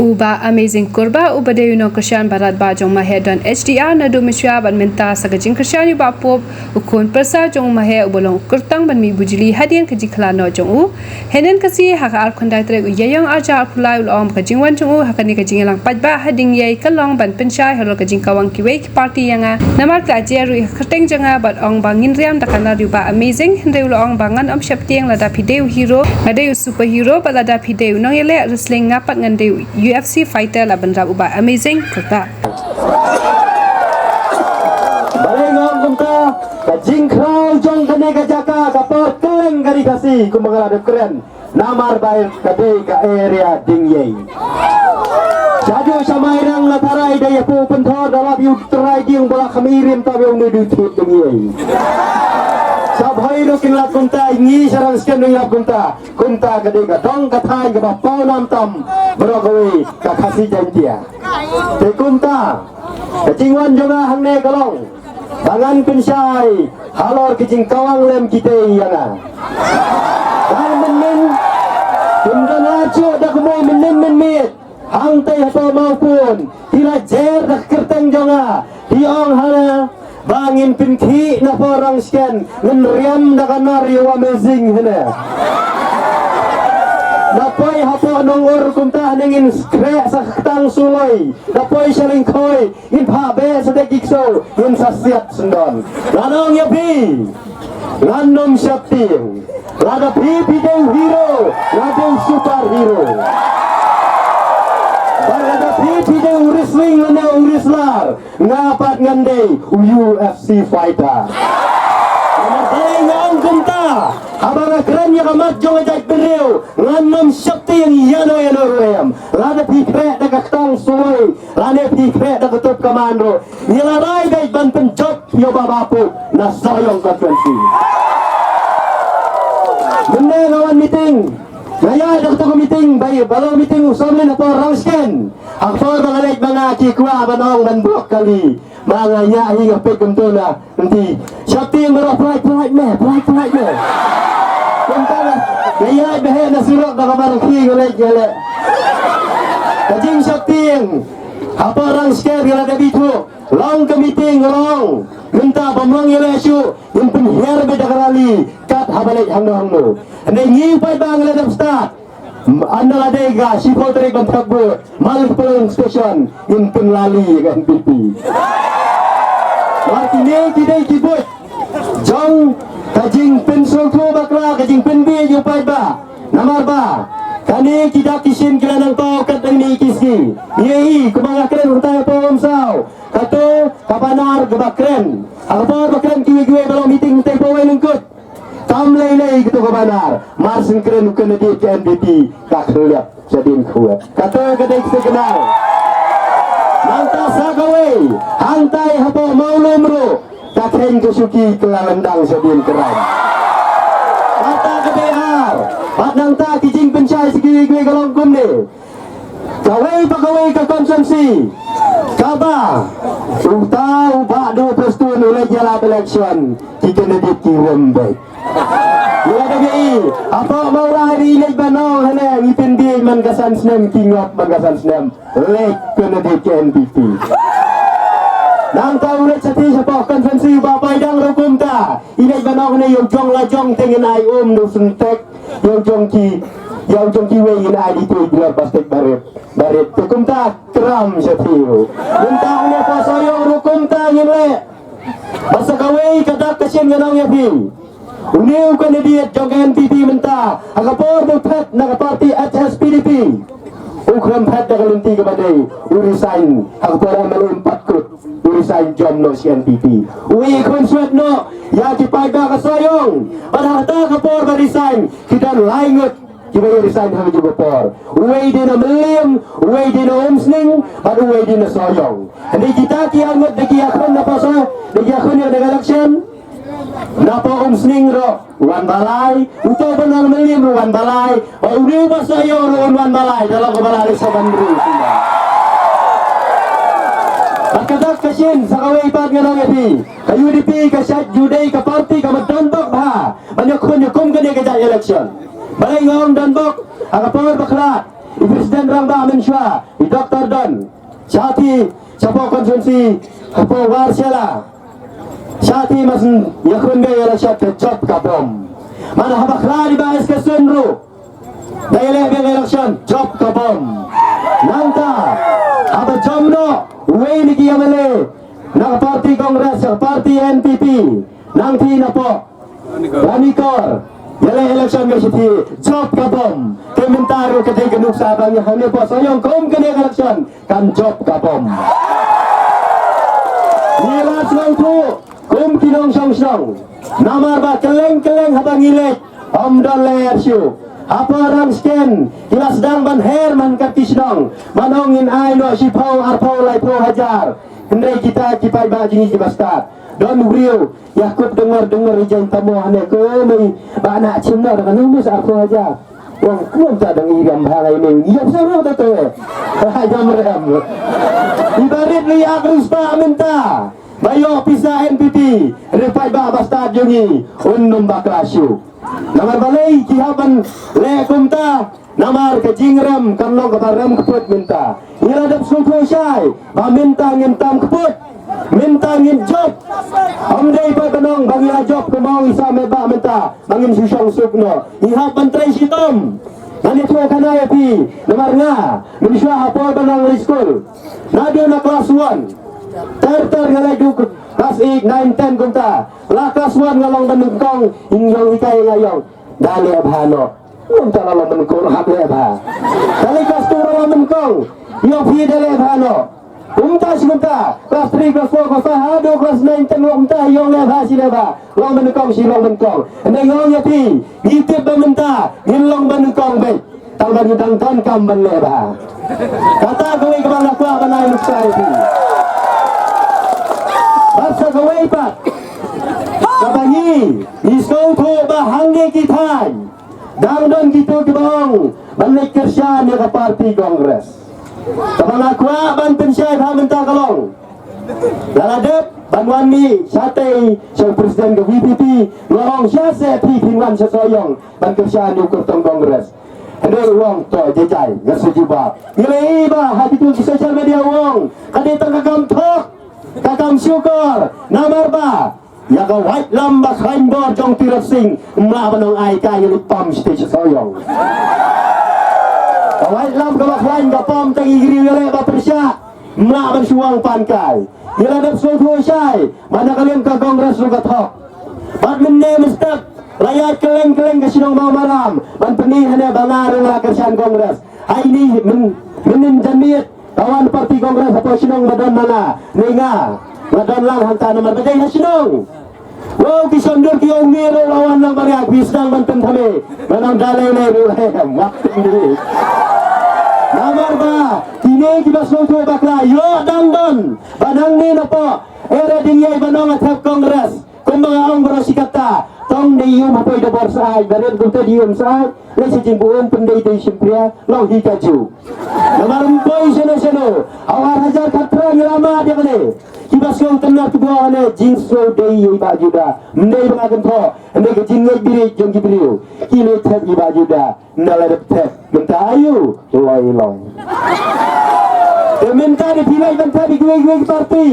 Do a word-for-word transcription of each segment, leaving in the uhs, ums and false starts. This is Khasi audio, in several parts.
U Bah Amazing Kurbah, uba dei u nongkyrshan barat bah jong Maheh Don H D R naduh mynshwa bad mynta sa ka jingkyrshan ïa u Bah Pope, u khun pyrsa jong u Maheh, uba long u kyrtong ban mih bujli hadien ka jingkylla noh jong u. Hynnin ka sngi ha ka arphew khyndai tarik u Ïaïong arhajar arphew lai u la ong ba ka jingwan jong u ha kane ka jingïalang paidbah ha Diengiei ka long ban pynshai halor ka jingkawang kiwei ki party ïa nga. Namar ka la jia ruh ïa ka kyrteng jong nga bad ong ba ngin riam da ka nar ïa u Bah Amazing, hynrei u la ong ba ngan ym sheptieng lada phi dei u hero, nga dei u superhero, bad lada phi dei u nongïaleh wrestling, nga pat ngan dei u U F C fighter, la bynrap u Bah Amazing Kurbah. Balei nga ong kumta? Ka jingkhraw jong kane ka jaka ka por kylleng ka Ri Khasi kumba nga la dep kren. Namar ba ka dei ka area Diengiei. Sha juh sha Mairang na tharai da ïa pu pynthor da lap ïa u trai dieng ba la kham i rim tam ïa u ne du thit Diengiei. Sa bhoi ruh kin lap kumta, ngi sha Rangsken ruh ngi lap kumta. Kumta ka dei ka dong ka thaiñ kaba paw nam tam baroh kawei ka Khasi Jaiñtia. Te kumta ka jingwan jong nga hangne ka long ba ngan pynshai halor ka jingkawang lem kitei ïa nga. Dang mynnin, kim don la shuh da kumwei mynnin mynmiet. Hangtei hapoh Mawphun, ki la jer da ka kyrteng jong nga, ki ong ha nga ba ngin pynkhih na poh Rangsken, ngin riam da ka nar ïa u Amazing hynne. Na poi hapoh Nongur kumta ne ngin khreh sa ka ktang suloi, na poi sha Lyngkhoi ngin phah beh sa da ki ksew, ngin sa siat syndon. Ngan ong ïa phi, ngan ym sheptieng. Lada phi phi dei u hero, nga dei u superhero. Bad lada phi phi dei u wrestling lane u wrestler, nga pat ngan dei u U F C fighter. Namar balei nga ong kumta? Haba nga kren ïa ka mat jong ka jaitbynriew, ngan ym sheptieng ïano ïano ruh em. Lada phi khreh da ka ktang suloi, lane phi khreh da ka tup kaman ruh, ngi la rai beit ban pynjop ïa u Bah Bah Pope na Sohiong constituency. Mynne nga wan meeting, nga ïaid da kato ka meeting, ba ïa ba long meeting u Samlin hapoh Rangsken. Ha ka por ba nga leit ma nga ki kwah ban ong ban buh kali. Ma nga ñiah hi nga peit kumto na lynti. Sheptieng baroh, pynlait pynlait me, pynlait pynlait me. Kumta nga ïaid ba heh na surok da kaba rkhie nga leit nga leh. Ka jingsheptieng hapoh Rangsken nga la dep ithuh. Long ka meeting nga ong mynta ba mlong ïaleh shuh, ngin pynhiar beit da ka rally kat haba leit hangno hangno. Hynrei ngi u paidbah ngi la dep stad. Ynda la dei ka shiphew tarik ban thep vote, man la ka polling station ngin pynrally ïa ka N P P. Namar kine ki dei ki buit jong ka jingpynsngewthuh bakla, ka jingpynbiej ïa u paidbah. Namar ba kane ki dak ki shin ki la nangthaw kat hangne ki sngi. Ïa i kumba nga kren hangtai hapoh Umsaw, kato ka banar kaba kren ha ka por ba kren kiwei kiwei ba long meeting hangtai hapoh Wailyngkut. Kam lei lei kato ka banar, mar shu kren u candidate ka N P P ka khlieh shadien khuid. Kato ka dei ka signal. Nangta sa kawei, hangtai hapoh Mawlum ruh ka kheiñ ka shuki ka la lyndang shadien khuid. Kata ka dei ar. Bad nangta ki jingpynshai sha kiwei kiwei ka long kumne. Kawei pa kawei ka constituency kaba uta u Bah Duh Prestone u leit ïalap election, ki candidate ki rem beit. Ïa da i hapoh Mawlai ri leit ban ong hane ngi pynbiej man ka san snem, ki ngop man ka san snem. Leit candidate ka N P P. Nangta u leit shatei hapoh constituency u Bah Baidang ruh kumta. I leit ban ong hane ïa u jong la jong te ngin ai um da u syntek. Ïa u jong ki, ïa u jong kiwei ngin ai dei tu i dlot ba stek barit. Barit te kumta kram sha phi ruh. Mynta hangne pa Sohiong ruh kumta ngin leh. Bad sa kawei ka dak ka shin ngan ong ïa phi. Une u candidate jong ka N P P mynta ha ka por ba u phet na ka party H S P D P. U khlem phet da ka lynti kaba dei, u resign ha ka por M L A um pat kut. U resign jom noh sha N P P. U ïakhun suet noh ïa ki paidbah ka Sohiong. Bad ha kata ka por ba resign ki don lai ngut kiba ïa resign ha kajuh ka por. Uwei dei na Mylliem, uwei dei na Umsning, bad uwei dei na Sohiong. Hynrei kita ki ar ngut da ki ïakhun na poso, da ki ïakhun ïa ka election. Na poh Umsning ruh wan balai, uto ba na Mylliem ruh wan balai, bad une uba Sohiong ruh un wan balai, da long ka balai sa ban ru. Bad ka dak ka shin sa kawei pat ngan ong ïa phi, ka U D P ka shait ju dei ka party kaba don bok bha ban ïakhun ïa kum kane ka jait election. Balei nga ong don bok? Ha ka por ba khlad I President Rangbah mynshuwa, i Doctor Don, sha ti, shapoh constituency, hapoh War Shela. Sha ti mas ïakhun ka election ka jop ka bom. Mana haba khlad i Bah S K Sun ruh, da ïaleh biang election, jop ka bom. Nangta, haba jop noh uwei na ki M L A na ka party Congress, ka party N P P, nangta napoh Ranikor, ïaleh election ka shithi, jop ka bom. Te mynta ruh ka dei ka nuksa ba ngi hangne hapoh Sohiong kum kane ka election kan jop ka bom. Ngi la sngewthuh kum ki nongshong shnong, namar ba kylleng kylleng haba ngi leit, ym don lyer shuh. Hapoh Rangshken ki la sdang ban her man kat ki shnong, ban ong ngin ai noh shiphew, arphew, laiphew hajar. Hynrei kita ki paidbah jong ngi kiba stad, don u briew ïa kup dengor dengor ïa jaiñ tamo hangne, ko mei, ba na chim na da kano mei sa arphew hajar. Ong kumta dang i ram bha ngai mei, ïa sa ro da to. Ha jam rem. I Bah Ritley Akrispah mynta ba ïoh pisa N P P, hynrei paidbah ba stad jong ngi un ym bakla shuh. Namar balei ki hap ban leh kumta? Namar ka jingrem kan long kaba rem kput mynta. Ngi la dep sngewthuh shai ba mynta ngin tam kput, mynta ngin jop. Ym dei pat ban ong ba ngi la jop, kumno ngi sa met ba mynta ba ngin shu shong suk noh. Ngi hap ban trei shitom. Ngan ïathuh khana ïa phi, namar nga mynshuwa ha por ba nga nang leit skul, naduh na klas one ter ter nga leit haduh klas eight, nine, ten kumta. La klas one nga long ban nyngkong, ïing jong hikai nga ïong. Da leh bha noh. Kumta la long ban nyngkong, hap leh bha. Kali klas two la long ban nyngkong, ïoh phi da leh bha noh. Kumta shi kumta, klas three, klas four, klas five, haduh klas nine, ten, kumta ïoh leh bha shi leh bha. Long ban nyngkong shi long ban nyngkong. Hynrei nga ong ïa phi, ngi tip ba mynta ngin long ban nyngkong beit, tang ba ngi dang donkam ban leh bha. Kata kawei kaba nga kwah ban ai nuksa ïa phi. Bad sa kawei pat, kaba ngi, ngi sngewthuh ba hangne ki thaiñ dang don kito kiba ong ban leit kyrshan ïa ka party Congress. Kaba nga kwah ban pynshai bha mynta ka long, nga la dep ban wan mih shatei sha u president ka V P P, nga ong sha se phi phin wan sha Sohiong ban kyrshan ïa u kyrtong Congress. Hynrei u ong to jai jai, nga shu jubab. Ngi la ïohi ba ha kito ki social media u ong ka dei tang ka kam thok, ka kam shukor, namar ba ïa ka waitlam ba khlaiñ bor jong Tirot Sing, ym lah ban ong ai kai, ngi leit pom shatei sha Sohiong. Ka waitlam kaba khlaiñ ka pom tang ïa ki riew ïaleh ba pyrshah, ym lah ban shu ong pan kai. Ngi la dep sngewthuh shai ba na ka liang ka Congress ruh ka thok. Bad mynne mynstep la ïaid kylleng kylleng ka shnong Mawmaram ban pyni hangne ba nga ruh nga la kyrshan Congress. Ha ine i mynnin janmiet ka wan party Congress hapoh shnong ba don ma nga, ne nga, nga don lang hangta namar ba dei ha shnong. Wow, ki shondur ki ong mih ruh la wan lang baria, phi sdang ban pynthame. Nga ong da lei lei ruh, eh, mat pynthame. Namar ba kine kiba sngewthuh bakla, ïoh dang don ba nangne napoh Area Dyngngïei ba nong ha thep Congress. Kumba nga ong baroh shi katta, tang dei ïa um ha poi da bor sa ai, da ren kumta dei ïa um sa ai. Lei sa jingbuh um pyndei dei shim pria, long hi kajuh. Namar ym poi shano shano, ha u ar hajar khatphra ngi la mad ïa kane. Kiba sngew tynnar tbua kane, jingsngew dei ïa i Bah Juda. Ym dei ba nga kynthoh, ym dei ka jingngeit bieit jong ki briew. Ki leit thep i Bah Juda. Nda la dep thep mynta aïu? Loi loi. Te mynta da phi leit ban thep ïa kiwei kiwei ki party,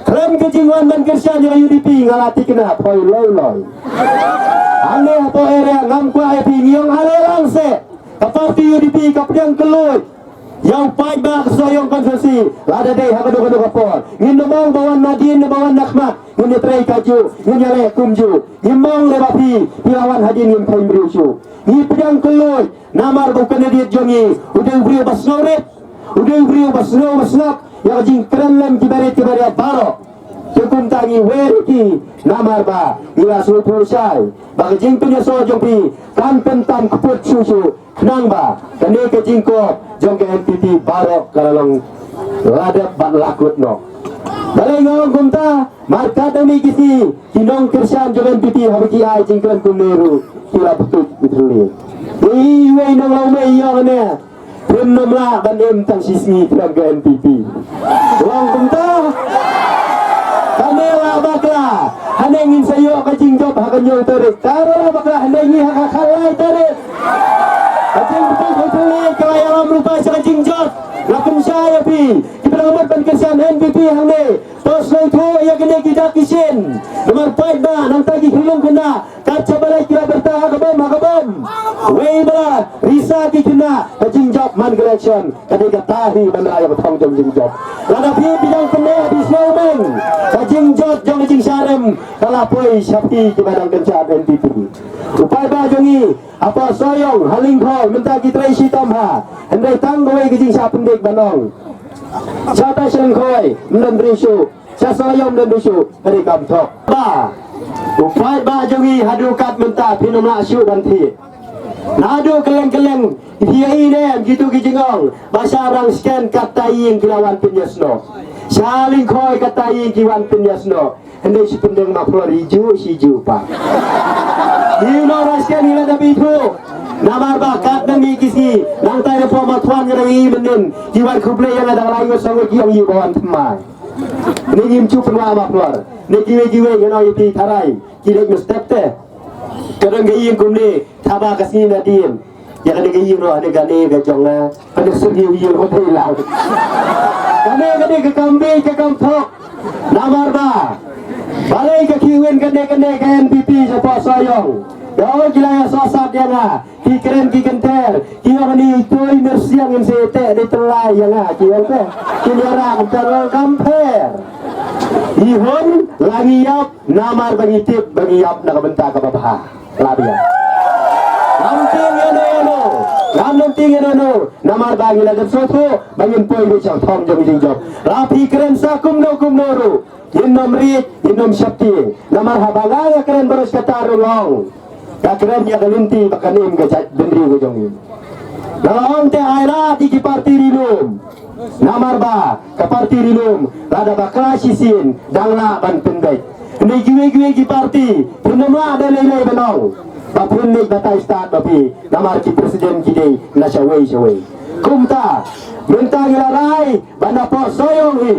khlem ka jingwan ban kyrshan ïa ka U D P, nga la thikna phoi loi loi. Hangne hapoh area ngam kwah ïa phi, ngi ong ale lang se. Ka party U D P ka pdiang kylluid ïa u paidbah ka Sohiong constituency lada dei ha kano kano ka por. Ngin ym ong ba wan nadien ne ba wan nakhmat, ngin ïatrei kajuh, ngin ïaleh kumjuh. Ngim ong lei ba phi, phi la wan hadien ngim kheiñ briew shuh. Ngi pdiang kylluid namar ba u candidate jong ngi u dei u briew ba sngewrit, u dei u briew ba sngew ba sngap ïa ka jingkren lem kiba rit kiba rit baroh. Te kumta ngi wer ïa ki namar ba ngi la sngewthuh shai ba ka jingpynïasoh jong phi kan pyntam kput shuh shuh, khnang ba kane ka jingkop jong ka N P P baroh ka la long la dep bad la kut noh. Balei nga ong kumta? Markat da mih ki sngi ki nongkyrshan jong N P P haba ki ai jingkren kumne ruh ki la btuh ki thylli. Iwei nong lawmei ïa kane, phim nym lah ban im tang shi sngi khlem ka N P P. Long kumta? Kane la bakla, hangne ngin sa ïoh ka jingjop ha ka hynñiew tarik. Tang la bakla, hangne ngi ha ka khatlai tarik. Ka jingpynbeit Pule ka la ïalam lypa sha ka jingjop. Nga pynshai ïa phi kiba nang mut ban kyrshan N P P hangne, to sngewthuh ïa kine ki dak ki shin. Namar paidbah nangta ki khyllung khynnah kat shaba leit ki la byrta ha ka bom ha ka bom. Wei ba la risa ki khynnah, ka jingjop man ka election ka dei kata hi ban rai ïa ka thong jong jingjop. Lada phi pdiang pynneh phi sngewbha, ka jingjop jong ka jingsharim ka la poi sha phi kiba dang kyrshan N P P. U paidbah jong ngi hapoh Sohiong, ha Lyngkhoi, mynta ki trei shitom ha. Hynrei tang kawei ka jingshah pyndik ban ong, sha ta sha Lyngkhoi ym don briew shuh, sha Sohiong ym don briew shuh, ka dei kam thok. Ba u paidbah jong ngi haduh kat mynta phin ym lah shuh ban thied. Naduh kylleng kylleng phi ïohi ne em kito ki jingong ba sha Rangshken kat ta ïing ki la wan pynïasnoh, sha Lyngkhoi kat ta ïing ki wan pynïasnoh. Hynrei shi pyndeng Maphlor i ju shi ju pa. Ngi u Nongrashken ngi la dep ithuh. Namar ba kat na ngi ki sngi nangtai na pom Mawthwan nga dang i mynnin, ki wan khublei ïa nga dang lai ngut saw ngut ki ong ïa u ba wan thymmai. Ngi ngim ju pynwah Maphlor. Ngi kiwei kiwei nga ong ïa phi tharai ki leit mynstep te. Ka dang ka ïing kumne, taba ka sngi nadien. Ïa kane ka ïing ruh, kane kane ka jong nga. Kane syrngiew ïing ruh dei lang. Kane kane ka kam bieit ka kam thok. Namar ba balei ka khih win kane kane ka N P P shapoh Sohiong. Ïa o ki la ïa sosat ïa nga, ki kren ki kynther, ki ong ni tui myrsiang in se te dei tyllai ïa nga, ki ong te. Ki ïa rang tang kam pher. I hun la ngi ïap namar ba ngi tip ba ngi ïap na ka bynta kaba bha. Lad ïa. Ngam tieng ïano ïano. Ngam tieng ïano ïano. Namar ba ngi la dep sngewthuh ba ngin poi beit sha thong jong jingjop. La phi kren sa kumno kumno ruh, ngin ym rit, ngin ym sheptieng. Namar haba nga nga kren baroh kata ruh nga ong, nga kren ïa ka lynti ba kan im ka jaitbynriew ka jong ngi. Nga la ong te ai lad ïa ki parti ri lum. Namar ba ka parti ri lum lada bakla shisien dang lah ban pynbeit. Hynrei kiwei kiwei ki parti phin ym lah da lei lei ban ong ba phin leit batai stad ba phi, namar ki president ki dei na shawei shawei. Kumta mynta ngi la rai ba napoh Sohiong hi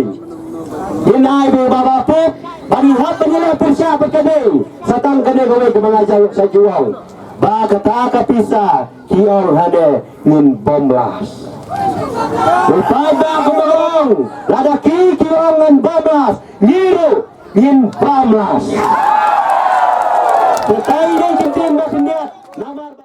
ngin ai ba ba pop ba ngi hap ban ïaleh pyrshah bad ka dei sa tang kane kawei kaba nga ju ong ba kata ka pisa ki ong hane ngin bom blast. Ngi paidbah kumba ka ong, lada ki ki ong ngin bom blast, ngi ruh ngin bom blast. Te tai dei ki